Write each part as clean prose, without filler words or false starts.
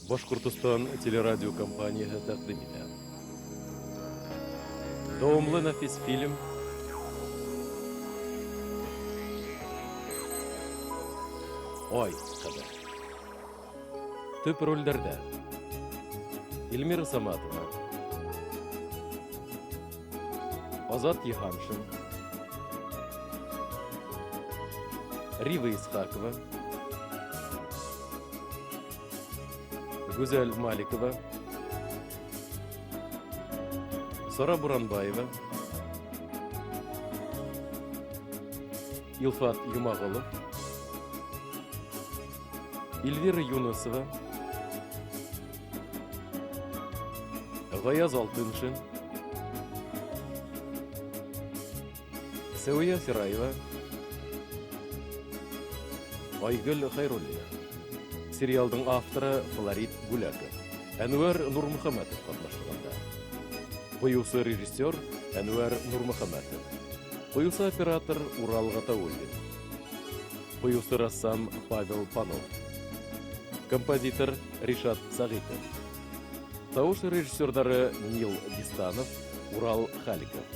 Башҡортостан телерадиокомпанияһы тәҡдим итә. Дауамлы нәфис фильм Ай ҡыҙы. Төп ролдәрҙә Эльмира Саматова, Азат Йыһаншин, Рива Исхакова, Гүзәл Маликова, Сара Буранбаева, Илфат Юмағолов, Эльвира Юнысова, Гаяз Алтыншин, Сәүиә Сираева, Айгөл Хәйруллина. Сериалдың авторы Флорид Бүләков. Әнүәр Нурмөхәмәтов катнашлыгында. Куюсы режиссер Әнүәр Нурмөхәмәтов. Куюсы оператор Урал Гатауллин. Куюсы рәссам Павел Панов. Композитор Ришат Сәгыйтов. Тавыш режиссердары Нил Дистанов, Урал Халиков.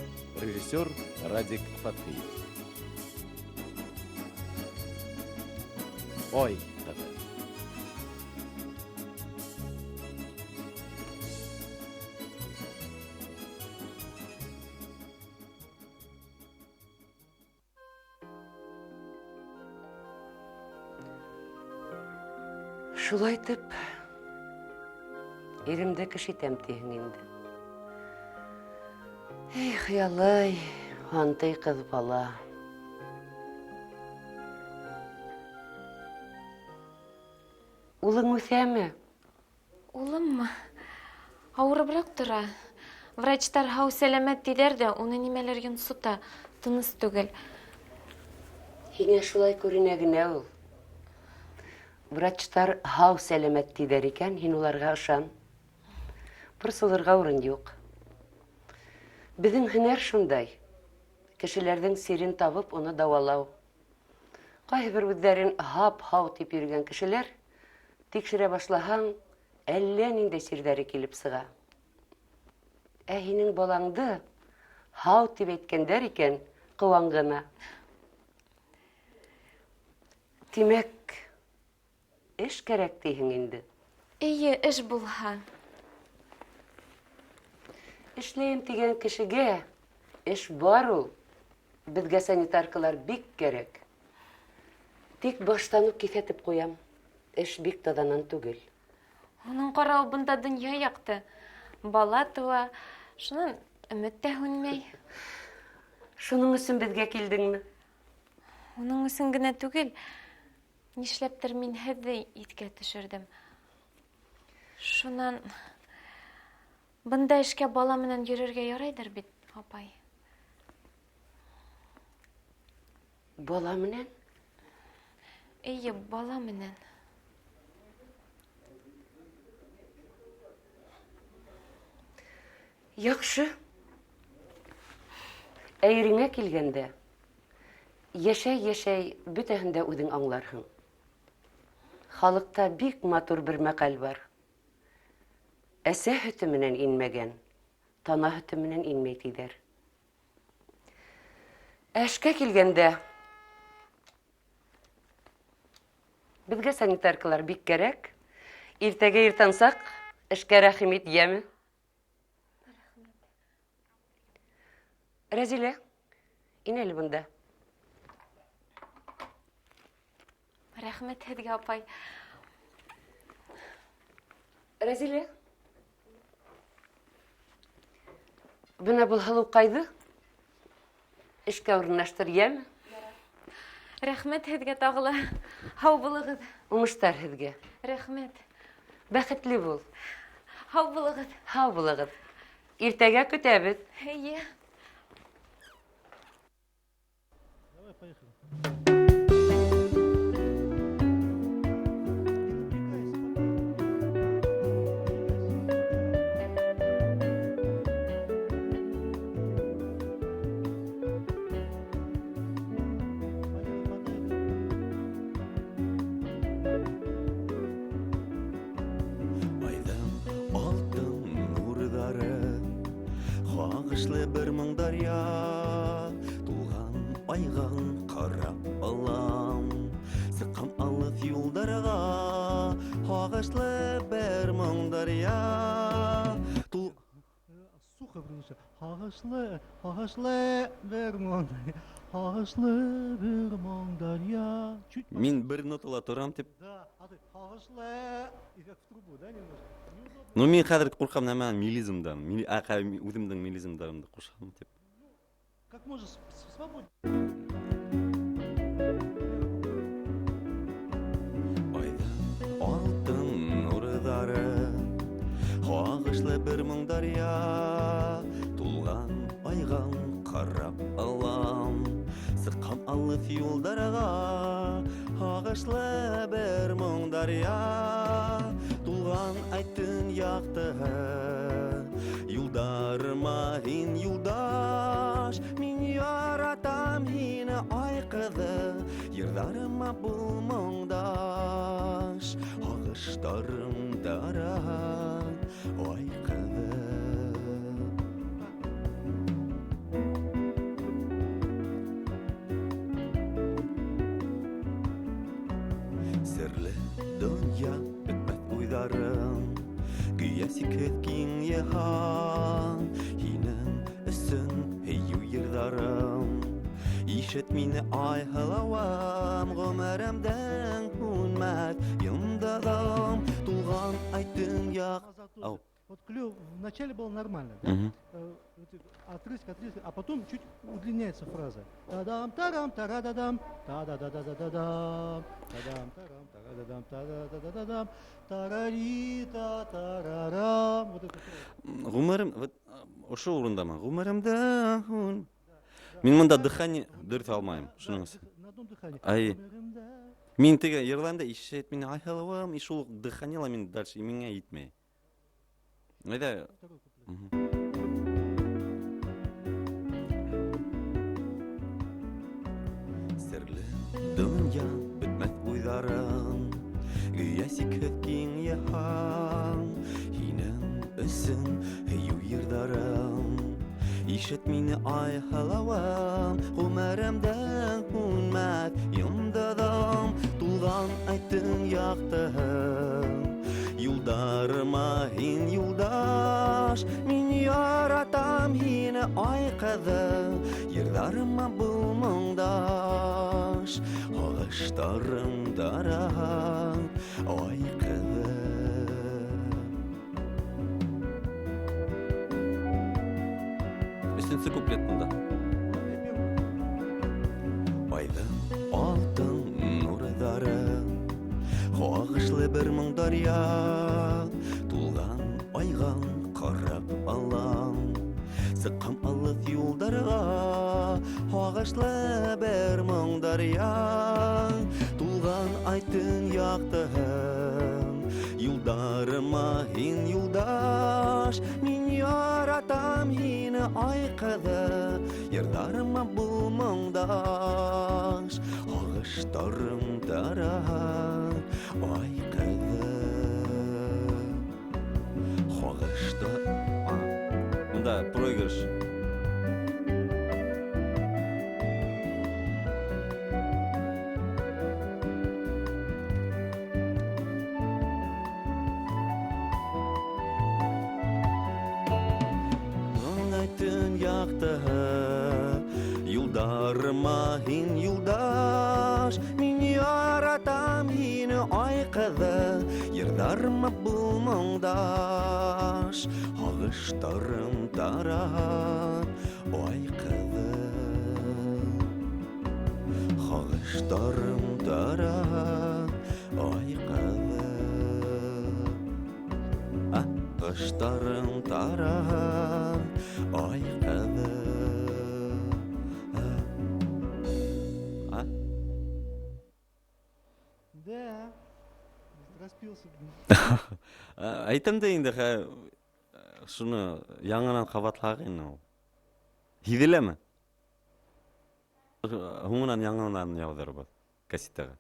Режиссер Радик Фатхиев. Ай кызы. Шулай итеп, иремде кеше итәм тиһең инде. Эй, хыялый, һантый кыз бала. Улың үҫәме? Улыммы? Ауырыбыраҡ тора. Врачтар һау-сәләмәт тиҙәр ҙә, уны нимәлер йонсота, тыныс түгел. Һиңә шулай күренә генә ул. Врачтар һау-сәләмәт тиҙәр икән, һин уларға ышан. Борсолорға урын юҡ. Беҙҙең һөнәр шундай. Кешеләрҙең сирен табып, уны дауалау. Ҡайһы бер үҙҙәрен һап-һау тип йөрөгән кешеләр, тикшерә башлаһаң, әллә ниндәй сирҙәре килеп сыға. Ә һинең балаңды һау тип әйткәндәр икән, ҡыуан ғына. Тимәк, эш кәрәк тиһең инде. Эйе, эш булһа. Эшләйем тигән кешегә эш бар ул. Беҙгә санитаркалар бик кәрәк. Тик баштан ук киҫәтеп ҡуям, эш бик таҙанан түгел. Уның ҡарауы бында донъя яҡты. Бала тыуа, шунан өмөт тә һүнмәй. Шуның өсөн беҙгә килдеңме? Уның өсөн генә түгел. Нишләптер мин һеҙҙе иҫкә төшөрҙөм. Шунан бында эшкә бала менән йөрөргә ярайҙыр бит, апай? Бала менән? Эйе, бала менән. Яҡшы. Ә иреңә килгәндә, Йәшәй-йәшәй бөтәһен дә үзең аңларһың. Халыкта бик матур бер мәкаль бар. Әсә һөтө менән инмәгән, тана һөтө менән инмәй тиҙәр. Ә эшкә килгәндә, безгә санитаркалар бик кәрәк. Иртәгә иртәнсак эшкә рәхим ит, яме? Рәхмәт. Рәзилә, ин әле бында. Рәхмәт һеҙгә, апай. Рәзилә. Бына был һылыуҡайҙы эшкә урынлаштыр, йәме? Рәхмәт һеҙгә тағы ла. Һау булығыҙ. Уңыштар һеҙгә. Рәхмәт. Бәхетле бул. Һау булығыҙ. Һау булығыҙ. Иртәгә көтәбеҙ. Эйе. Давай, поехали. дарья, Тулған айға ҡарап алам. Сыҡҡан алыҫ юлдарға, Һағышлы бер моң дарья. Тул Сухо произносится. Һағышлы, һағышлы бер моң, һағышлы бер моң дарья. Чуть Мин бер нотала торам тип. Да, а ты һағышлы, и как в трубу, да, немножко? Неудобно. Ну, мин хәҙер ҡурҡам нәмәнән мелизмдан. Үҙемдең мелизмдарымды ҡушам тип. Как можно свободнее? Айҙың алтын нурҙары, һағышлы бер моң дарья, Тулған айға ҡарап алам. Сыҡҡан алыҫ юлдарға, һағышлы бер моң дарья, Тулған ай төн яҡтыһы, юлдарыма һин юлдаш. Мин яратам һине, ай ҡыҙы, йырҙарыма бул моңдаш. Һағыштарым тарат, ай ҡыҙы. Серле донъя, бөтмәҫ уйҙарым, Көйә сикһеҙ киң йыһан. Һинең өсөн һөйөү йырҙарым. Ишет мине, ай һылыуым, ғүмеремдең һүнмәҫ йондоҙом. Тулған ай төньяҡ. Назад тоже. Ау. Вот клёв в начале было нормально, да? Вот это отрывок, отрывок, а потом чуть удлиняется фраза. Та-дам, тарам, тара-да-дам, та-да-да-да-да-да-дам, та-дам, тарам, тара-да-дам, та-да-да-да-да-дам, тарари-та, тарарам. Вот это фраза. Ғүмерем, вот, ошо урындамы? Ғүмеремдә һүн. Мин мында дыхание дөрөҫ алмайым, шуның өсөн. На одном дыхании. Ай. Ғүмеремдә. Мин теге йырлайым да, ишет мине, ай һылыуым, и шул дыхание ла мин дальше миңә етмәй. Әйҙә. Второй куплет. Серле донъя, бөтмәҫ уйҙарың, Гүйә сикһеҙ киң йыһан. Һинең өсөн һөйөү йырҙарым. Ишет мине, ай һылыуым, ғүмеремдең һүнмәҫ йондоҙом. Тулған ай төн яҡтыһы, юлдарыма һин юлдаш. Мин яратам һине, ай ҡыҙы, йырҙарыма был моңдаш. Һағыштарым тарат, ай ҡыҙы. Өсөнсө куплет бында. Айҙың алтын нурҙары, һағышлы бер моң дарья, Тулған айға ҡарап алам. Сыҡҡан алыҫ юлдарға, һағышлы бер моң дарья, Тулған ай төн яҡтыһы, юлдарыма һин юлдаш. Мин яратам һине, ай ҡыҙы, йырҙарыма бул моңдаш. Һағыштарым тарат, ай ҡыҙы. Һағышта... А, бында проигрыш. Төн яҡтыһы, юлдарыма һин юлдаш. Мин яратам һине, ай ҡыҙы, йырҙарыма бул моңдаш. Һағыштарым тарат, ай ҡыҙы. Һағыштарым тарат, ай ҡыҙы. А, ҡыштарың тарат, ай ҡыҙы. А? Да, распился. Әйтәм дә инде, шуны яңынан ҡабатлағы инде ул. Һиҙеләме? Һуңынан яңынан яуҙырыбыҙ кассетаға.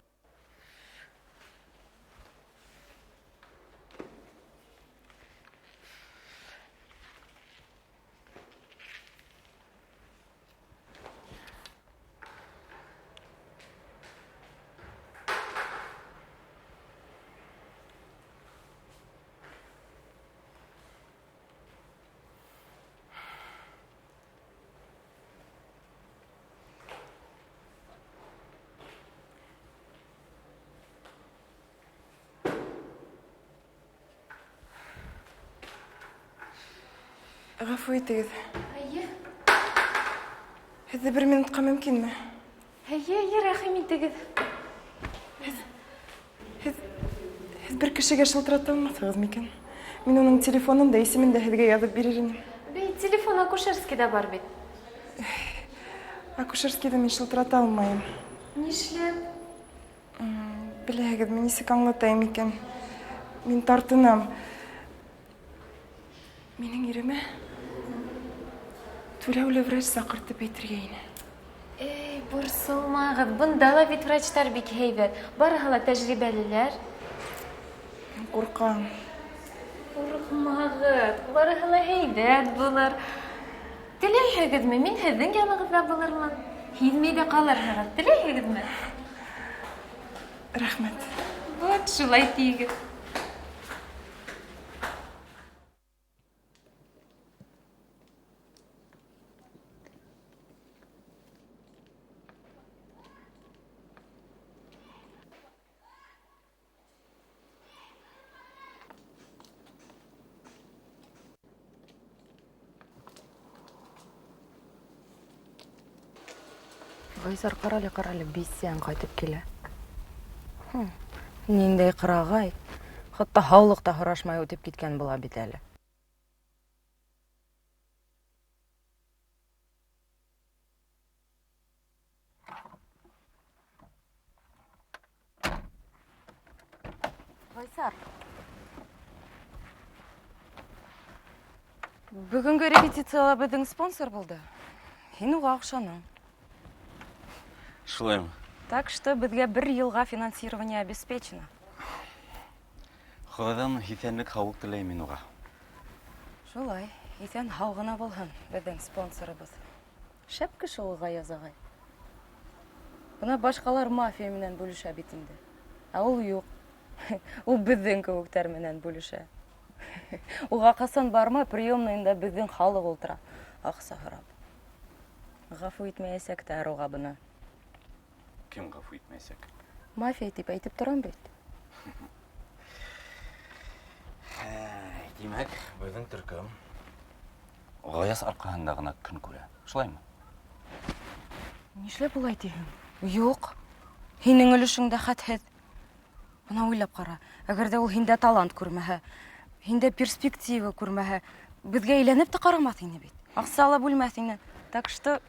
Ғәфү итегеҙ. Эйе. Һеҙҙе бер минутҡа мөмкинме? Эйе, эйе, рәхим итегеҙ. Һеҙ бер кешегә шылтырата алмаҫһығыҙ микән? Мин уның телефонын да, исемен дә һеҙгә яҙып бирер инем. Бей, телефон акушерскийҙа бар бит. Акушерскийҙа мин шылтырата алмайым. Нишләп? Беләһегеҙме, нисек аңлатайым икән? Мин тартынам. Минең иремә түләүле врач саҡыртып әйтергә ине. Эй, борсолмағыҙ, бында ла бит врачтар бик һәйбәт. Барыһы ла тәжрибәлеләр. Мин ҡурҡам. Ҡурҡмағыҙ, барыһы ла һәйбәт булыр. Теләйһегеҙме, мин һеҙҙең янығыҙҙа булырмын. Һиҙмәй ҙә ҡалырһығыҙ. Теләйһегеҙме? Рәхмәт. Вот шулай тиегеҙ. Ғайсар, ҡарале, ҡарале, бисәң ҡайтып килә. Ниндәй ҡырағай. Хатта һаулыҡ та һорашмай үтеп киткән була бит әле. Ғайсар. Бөгөнгө репетицияла беҙҙең спонсор булды. Һин уға оҡшаның. Шулаймы? Так что беҙгә бер йылға финансирование обеспечено. Хоҙайҙан иҫәнлек, һаулыҡ теләйем мин уға. Шулай, иҫән һау ғына булһын беҙҙең спонсорыбыҙ. Шәп кеше ул Ғаяз ағай. Бына башҡалар мафия менән бүлешә бит инде. Ә ул юҡ. Ул беҙҙең кеүектәр менән бүлешә. Уға ҡасан барма, приемныйында беҙҙең халыҡ ултыра, аҡса һорап. Ғәфү итмәйәсәк тә уға быны. Кем ғәфү итмәйәсәк? Мафия тип әйтеп торам бит. Тимәк, беҙҙең төркөм Ғаяз арҡаһында ғына көн күрә. Шулаймы? Нишләп улай тиһең? Юҡ. Һинең өлөшөң дә хәтһеҙ. Бына уйлап ҡара. Әгәр ҙә ул һиндә талант күрмәһә, һиндә перспектива күрмәһә, беҙгә әйләнеп тә ҡарамаҫ ине бит. Аҡса ла бүлмәҫ ине. Так что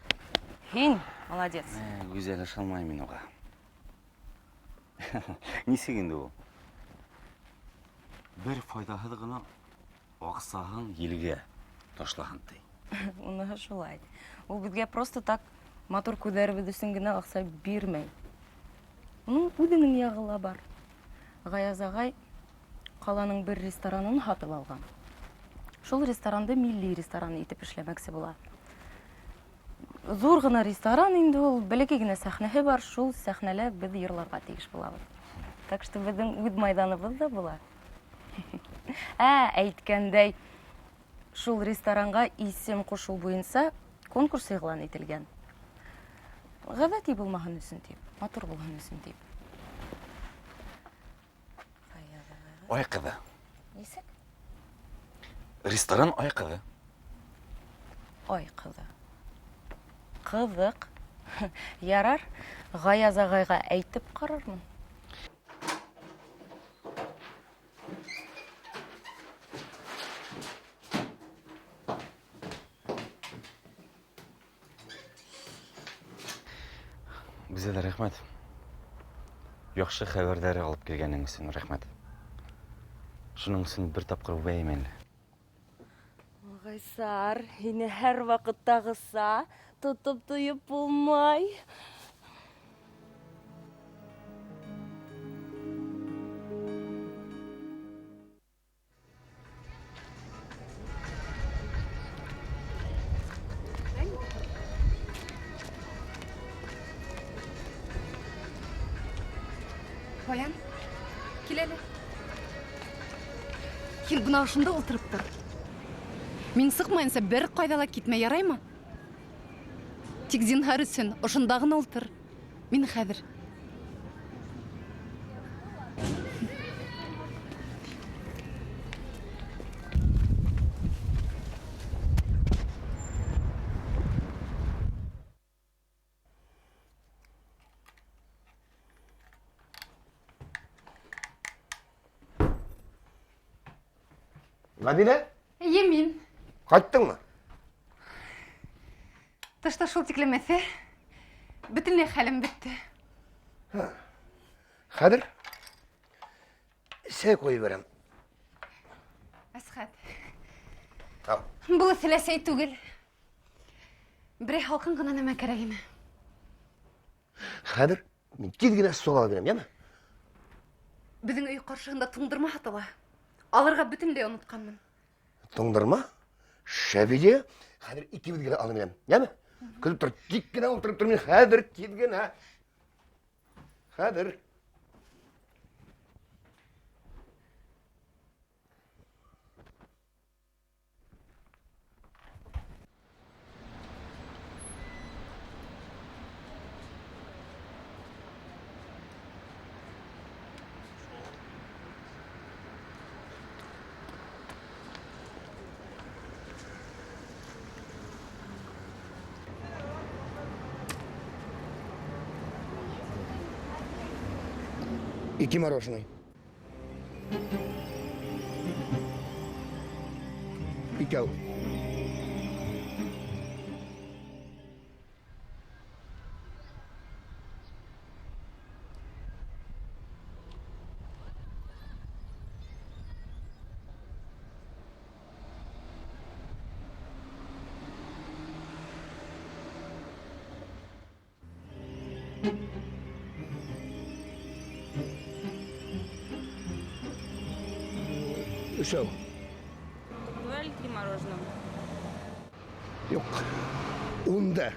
һин молодец. Гүзәл, ышанмайым мин уға. Нисек инде ул? Бер файҙаһыҙ ғына аҡсаһын елгә ташлаһын ти. Уныһы шулай. Ул беҙгә просто так матур күҙҙәребеҙ өсөн генә аҡса бирмәй. Уның үҙенең яғы ла бар. Ғаяз ағай ҡаланың бер ресторанын һатып алған. Шул ресторанды милли ресторан итеп эшләмәксе була. Ҙур ғына ресторан инде ул, бәләкәй генә сәхнәһе бар, шул сәхнәлә беҙ йырларға тейеш булабыҙ. Так что беҙҙең үҙ майҙаныбыҙ ҙа була. Әйткәндәй, шул ресторанға исем ҡушыу буйынса конкурс иғлан ителгән. Ғәҙәти булмаһын өсөн тип, матур булһын өсөн тип. Ай ҡыҙы. Нисек? Ресторан ай ҡыҙы. Ай ҡыҙы. Ҡыҙыҡ. Ярар, Ғаяз ағайға әйтеп ҡарармын. Гүзәл, рәхмәт. Яҡшы хәбәрҙәр алып килгәнең өсөн рәхмәт. Шуның өсөн бер тапҡыр үбәйем әле. Ғайсар, һине һәр ваҡыттағыса тотоп тойоп булмай. Баян, кил әле. Һин бына ошонда ултырып тор. Мин сыҡмайынса бер ҡайҙа ла китмә, яраймы? Тик зинһар өсөн ошонда ғына ултыр. Мин хәҙер. Мәҙинә? Эйе, мин. Ҡайттыңмы? Тышта шул тиклем эҫе. Бөтөнләй хәлем бөттө. Хәҙер сәй ҡуйып бирәм. Әсхәт. Ау. Был эҫелә сәй түгел. Берәй һалҡын ғына нәмә кәрәк ине. Хәҙер мин тиҙ генә сок алып бирәм, йәме? Беҙҙең өй ҡаршыһында туңдырма һатыла. Алырға бөтөнләй онотҡанмын. Туңдырма? Шәп идея. Хәҙер икебеҙгә лә алып бирәм, йәме? Көтөп тор, тик кенә ултырып тор, мин хәҙер тиҙ генә. Хәҙер. Ике мороженое. Икәү. Өсәү. Два или три мороженого? Юҡ. Унда.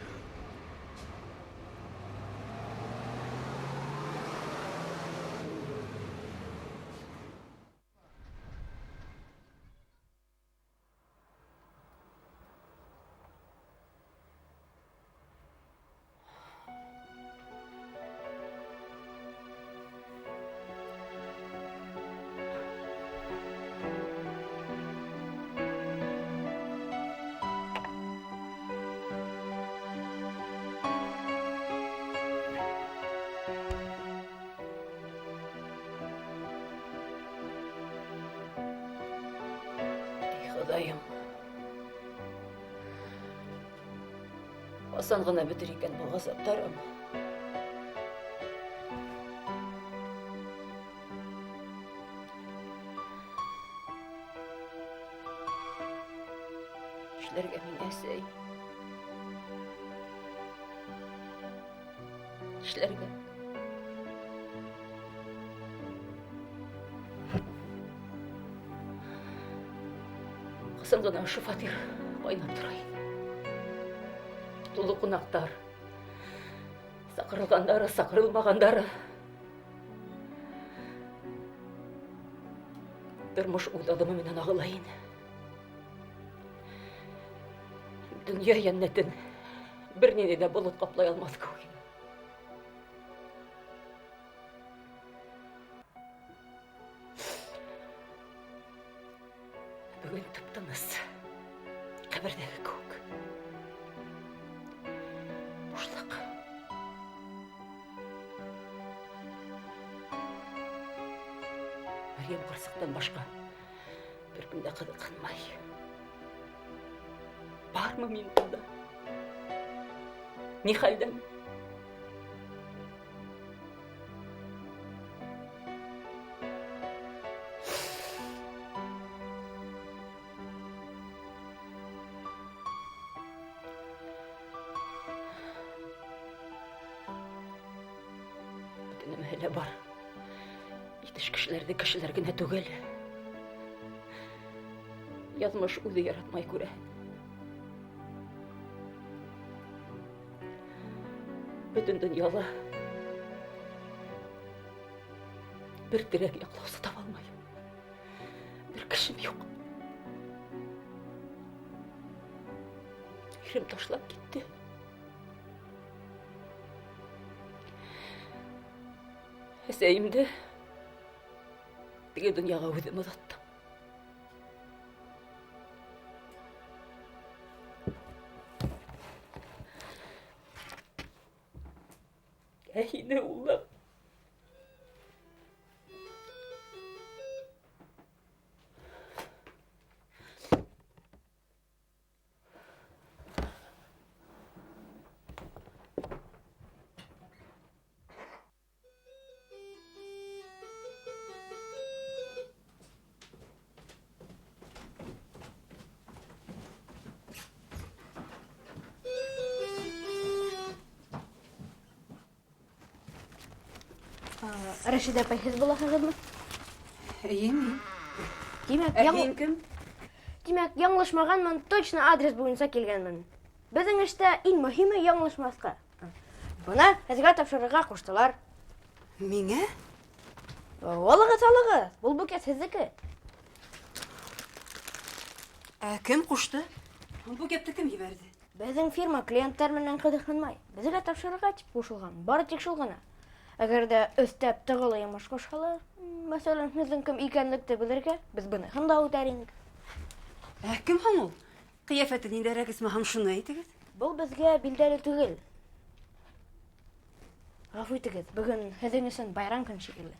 Хоҙайым. Ҡасан ғына бөтөр икән был ғазаптарым? Эшләргә мин, әсәй. Эшләргә. Ҡасан ғына ошо фатир ҡайнап тора ине. Тулы ҡунаҡтар. Саҡырылғандары, саҡырылмағандары. Тормош үҙ аҙымы менән ағыла ине. Донъя йәннәтен бер ниндәй ҙә болот ҡаплай алмаҫ кеүек ине. Бөгөн тып-тыныс. Ҡәберҙәге кеүек. Бушлыҡ. Мәрйәм ҡарсыҡтан башҡа бер кем дә ҡыҙыҡһынмай. Бармы мин бында? Ни хәлдән? Нәмәһе лә бар. Етеш кешеләрҙе кешеләр генә түгел. Яҙмыш үҙе яратмай күрә. Бөтөн донъяла бер терәк яҡлаусы таба алмайым. Бер кешем юҡ. Ирем ташлап китте. Әсәйемде теге донъяға үҙем оҙаттым. Ә һине, улым, Рәшидә апай, һеҙ булаһығыҙмы? Эйе, мин. Тимәк, Ә һин кем? Тимәк, яңылышмағанмын, точно адрес буйынса килгәнмен. Беҙҙең эштә иң мөһиме яңылышмаҫҡа. Бына һеҙгә тапшырырға ҡуштылар. Миңә? Алығыҙ, алығыҙ. Был букет һеҙҙеке. Ә кем ҡушты? Букетты кем ебәрҙе? Беҙҙең фирма клиенттар менән ҡыҙыҡһынмай. Беҙгә тапшырырға тип ҡушылған, бары тик шул ғына. Әгәр ҙә өҫтәп тағы ла йомош ҡушһалар, мәҫәлән, һеҙҙең кем икәнлекте белергә, беҙ быныһын да үтәр инек. Ә кем һуң ул? Ҡиәфәте ниндәйерәк, исмаһам, шуны әйтегеҙ. Был беҙгә билдәле түгел. Ғәфү итегеҙ, бөгөн һеҙҙең өсөн байрам көн шикелле.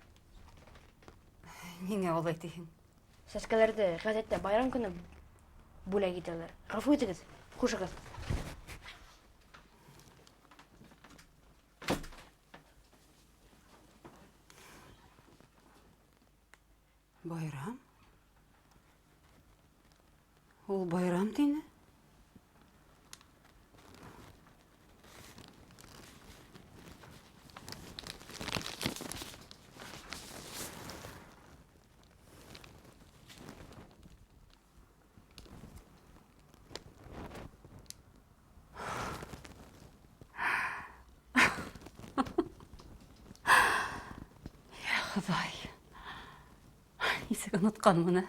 Ниңә улай тиһең? Сәскәләрҙе ғәҙәттә байрам көнө бүләк итәләр. Ғәфү итегеҙ, хушығыҙ. Байрам? Ул байрам тине? Йә Хоҙай! Нисек онотҡан быны?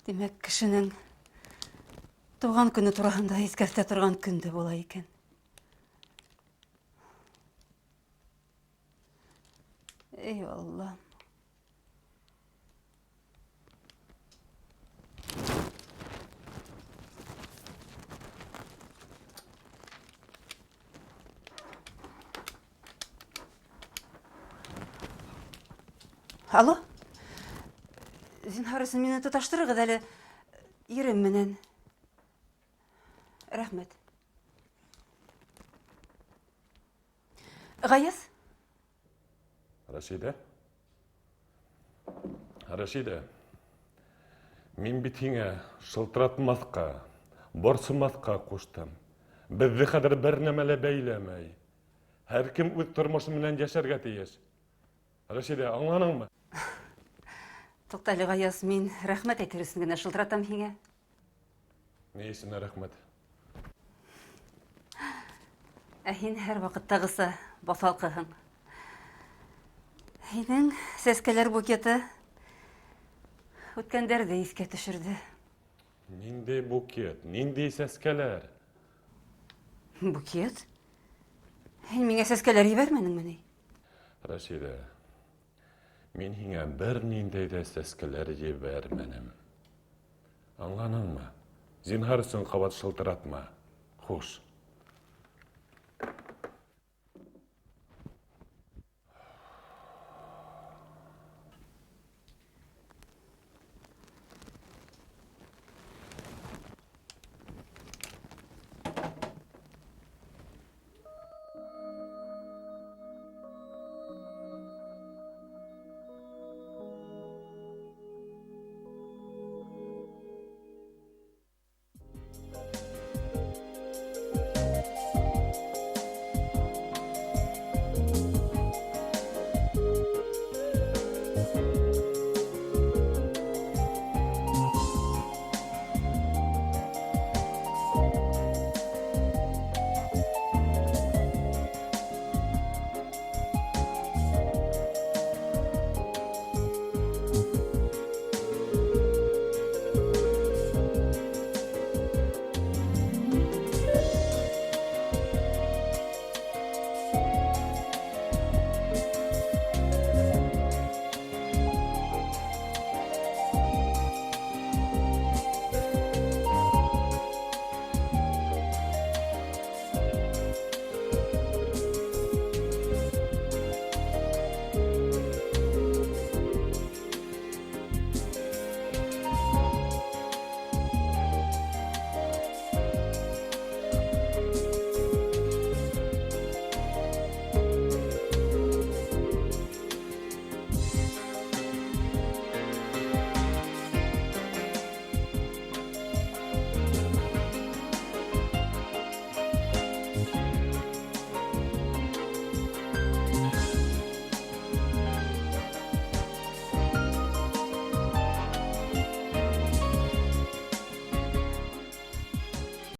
Тимәк, кешенең тыуған көнө тураһында иҫкәртә торған көн дә була икән. Эй, Аллам! Алло? Зинһар өсөн мине тоташтырығыҙ әле ирем менән. Рәхмәт. Ғаяз? Рәшидә? Рәшидә, мин бит һиңә шылтыратмаҫҡа, борсомаҫҡа ҡуштым. Беҙҙе хәҙер бер нәмә лә бәйләмәй. Һәр кем үҙ тормошо менән йәшәргә тейеш. Рәшидә, аңланыңмы? Туҡта әле, Ғаяз, мин рәхмәт әйтер өсөн генә шылтыратам һиңә. Ни өсөн рәхмәт? Ә һин һәр ваҡыттағыса баҫалҡыһың. Һинең сәскәләр букеты үткәндәрҙе иҫкә төшөрҙө. Ниндәй букет, ниндәй сәскәләр? Букет? Һин миңә сәскәләр ебәрмәнеңме ни? Рәшидә, мин һиңә бер ниндәй ҙә сәскәләр ебәрмәнем. Аңланыңмы? Зинһар өсөн ҡабат шылтыратма. Хуш.